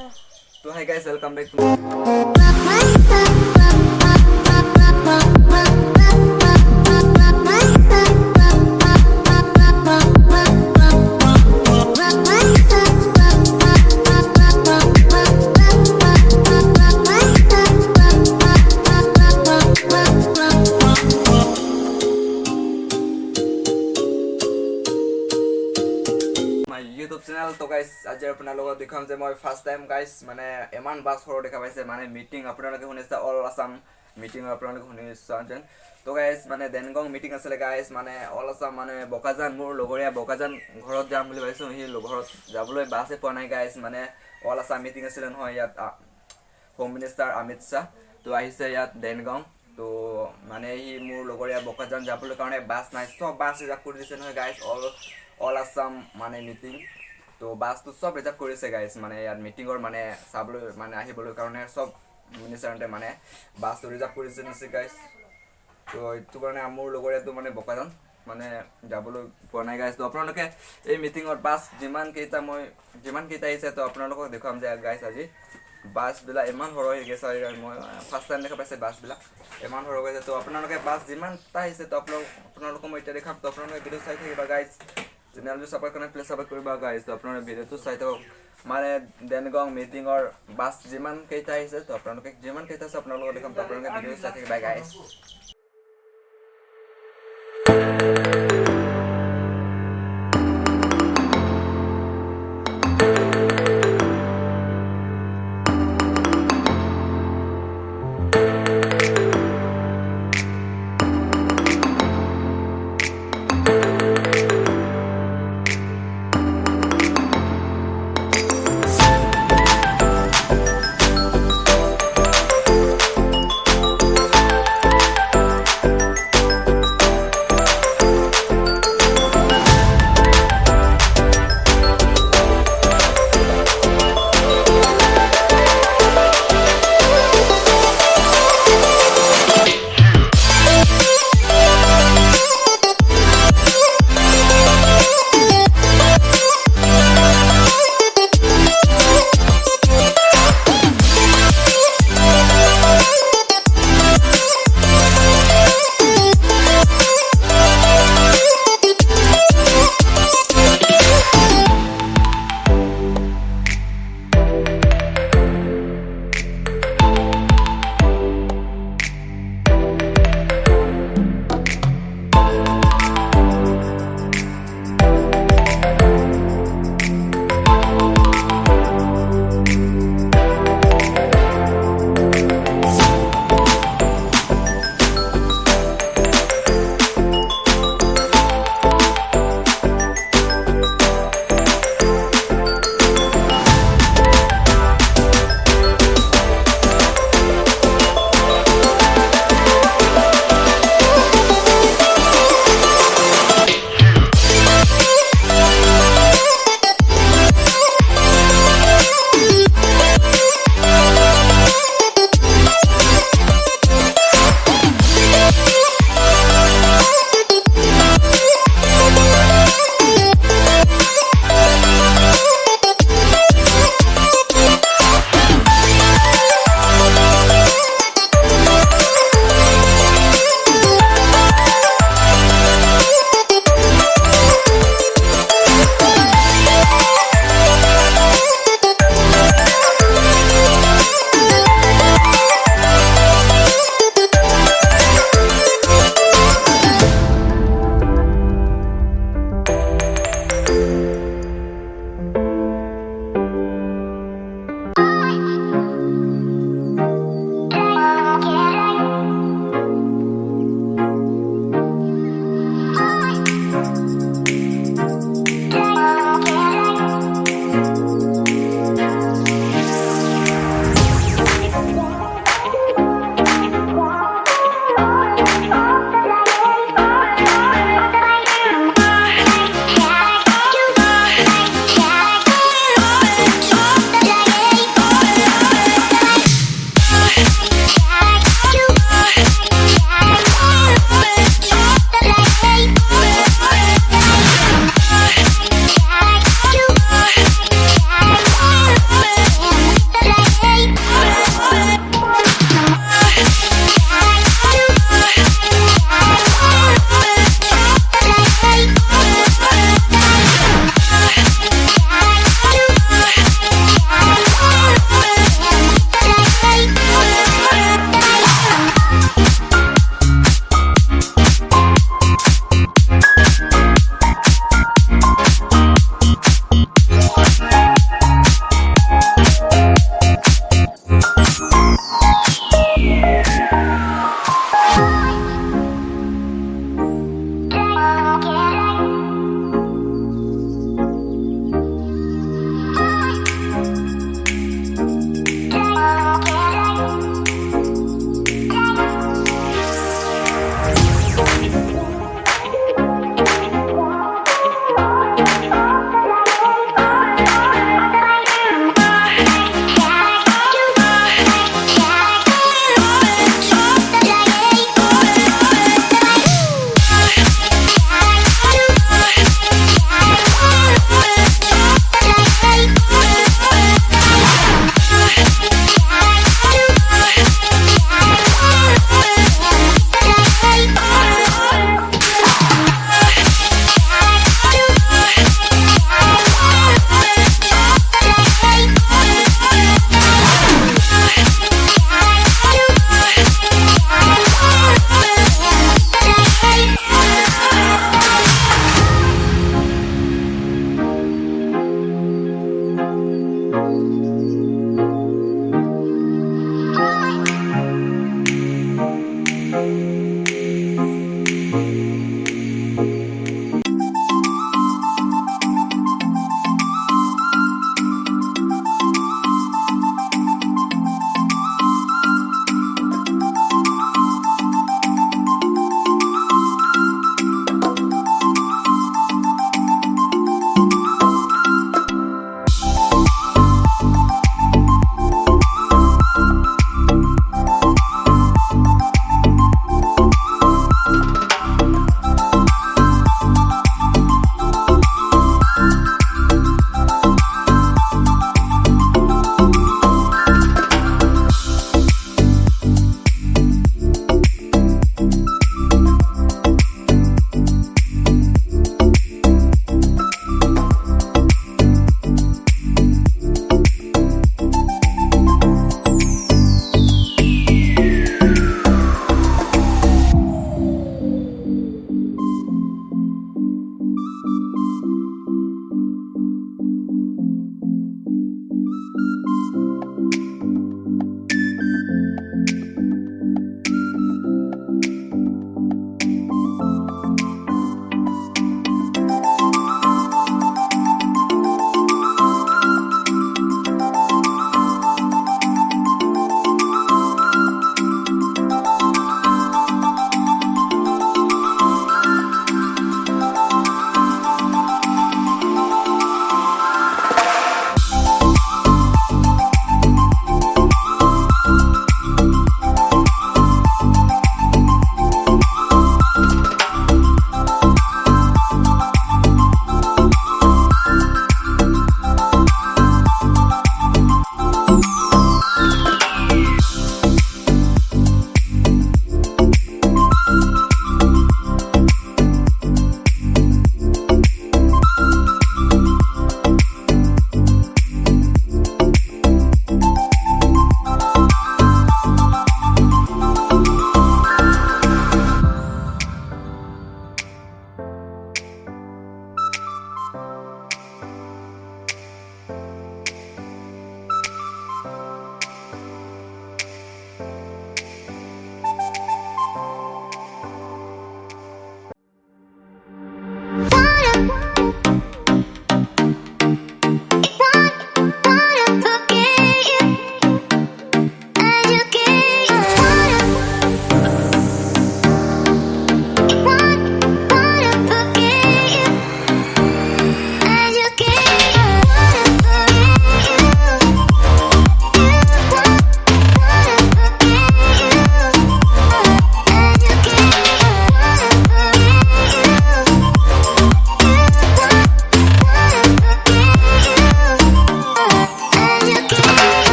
তো hi guys, welcome back to my YouTube channel. তো গাইছ, আজি আপোনালোকক দেখুৱাম যে মই ফাৰ্ষ্ট টাইম গাইছ, মানে ইমান বাছ সৰু দেখা পাইছে। মানে মিটিং আপোনালোকে শুনিছে, অল আছাম মিটিং আপোনালোকে শুনিছে যেন। তো গাইছ, মানে দেনগং মিটিং আছিলে গাইছ, মানে অল আছাম। মানে বোকাজান, মোৰ লগৰীয়া বোকাজান ঘৰত যাম বুলি ভাবিছোঁ। সি ঘৰত যাবলৈ বাছে পোৱা নাই গাইছ। মানে অল আছাম মিটিং আছিলে নহয় ইয়াত, হোম মিনিষ্টাৰ অমিত শ্বাহ তো আহিছে ইয়াত দেনগাঁও। তো মানে সি মোৰ লগৰীয়া বোকাজান যাবলৈ কাৰণে বাছ নাই, চব বাছ ৰিজাৰ্ভ কৰি দিছে নহয় গাইছ। অল আছাম মানে মিটিং, তো বাছটো চব ৰিজাৰ্ভ কৰিছে গাইছ। মানে ইয়াত মিটিঙৰ মানে চাবলৈ মানে আহিবলৈ কাৰণে চব মিনিষ্টাৰহঁতে মানে বাছটো ৰিজাৰ্ভ কৰিছে নিছে গাইছ। তো এইটো কাৰণে মোৰ লগৰীয়াটো মানে বোকাজান মানে যাবলৈ পোৱা নাই গাইছ। তো আপোনালোকে এই মিটিঙত বাছ যিমান কেইটা, মই যিমান কেইটা আহিছে, তো আপোনালোকক দেখুৱাম যে গাইছ, আজি বাছবিলাক ইমান সৰহ হৈ গৈছে। মই ফাৰ্ষ্ট টাইম দেখা পাইছে বাছবিলাক ইমান সৰহ গৈছে। তো আপোনালোকে বাছ যিমানটা আহিছে, তো আপোনালোকক মই এতিয়া দেখাম। তো আপোনালোকে ভিডিঅ' চাই থাকিবা গাইছ। চেনেলটো ছাপোৰ্ট কাৰণে প্লিজ ছাপোৰ্ট কৰিবা গাইছ। তো আপোনালোকে ভিডিঅ'টো চাই থাকক। মানে দেনগং মিটিঙৰ বাছ যিমান কেইটা আহিছে, তো আপোনালোকে যিমান কেইটা আছে আপোনালোকক দেখাম। তো আপোনালোকে ভিডিঅ' চাই থাকিবা গাইছ।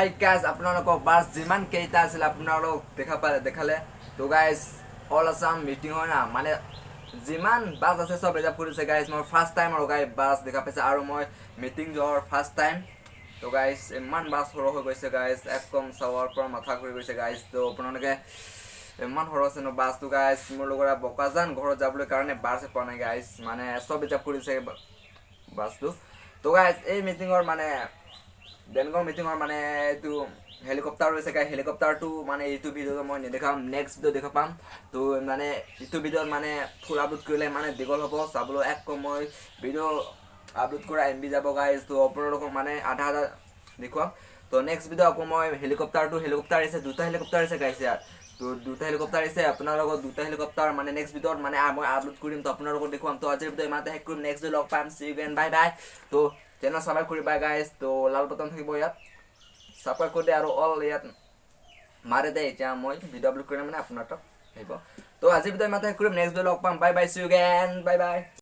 হাই গাইজ, আপোনালোকক বাছ যিমান কেইটা আছিল আপোনালোক দেখা পালে, দেখালে। তো গাইজ, অল আছাম মিটিং হয় না, মানে যিমান বাছ আছে চব ৰিজাৰ্ভ কৰিছে গাইজ। মই ফাৰ্ষ্ট টাইম আৰু গাই বাছ দেখা পাইছে আৰু মই মিটিং যোৱাৰ ফাৰ্ষ্ট টাইম। তো গাইজ, ইমান বাছ সৰহ হৈ গৈছে গাইজ, একদম চাৱাৰ পৰা মাথা ঘূৰি গৈছে গাইজ। তো আপোনালোকে ইমান সৰহ আছে ন বাছটো গাইজ। মোৰ লগৰ বোকাজান ঘৰত যাবলৈ কাৰণে বাছ পোৱা নাই গাইজ, মানে চব ৰিজাৰ্ভ কৰিছে বাছটো। তো গাইজ, এই মিটিঙৰ মানে বেংকৰ মিটিঙৰ মানে এইটো হেলিকপ্টাৰ হৈছে গাইজ। হেলিকপ্টাৰটো মানে এইটো ভিডিঅ'ত মই নেদেখাম, নেক্সট ভিডিঅ' দেখা পাম। তো মানে এইটো ভিডিঅ'ত মানে ফুল আপলোড কৰিলে মানে দীঘল হ'ব চাবলৈ, এক কম মই ভিডিঅ' আপলোড কৰা MB যাব গাইজ। তো আপোনালোকক মানে আধা আধা দেখুৱাম। তো নেক্সট ভিডিঅ' আকৌ মই হেলিকপ্টাৰটো, হেলিকপ্টাৰ আহিছে, দুটা হেলিকপ্টাৰ আহিছে গাইজ ইয়াত। তো দুটা হেলিকপ্টাৰ আহিছে আপোনালোকৰ, দুটা হেলিকপ্টাৰ মানে নেক্সট ভিডিঅ'ত মানে মই আপলোড কৰিম, তো আপোনালোকক দেখুৱাম। তো আজিৰ ভিডিঅ' ইমানতে শেষ কৰিম, নেক্সট ভিডিঅ' লগ পাম। See you again, bye bye। তো চেনেল ছাবস্ক্ৰাইব কৰিবা গাইজ। তো লাল বটন থাকিব ইয়াত, ছাবস্ক্ৰাইব কৰি দে আৰু অল ইয়াত মাৰে দে। এতিয়া মই ভিডিঅ' আপলোড কৰিলে মানে আপোনাৰ তাত আহিব। তো আজিৰ ভিডিঅ' ইমানতে শেষ কৰিম, নেক্সট ভিডিঅ' লগ পাম। Bye bye, see you again, bye bye।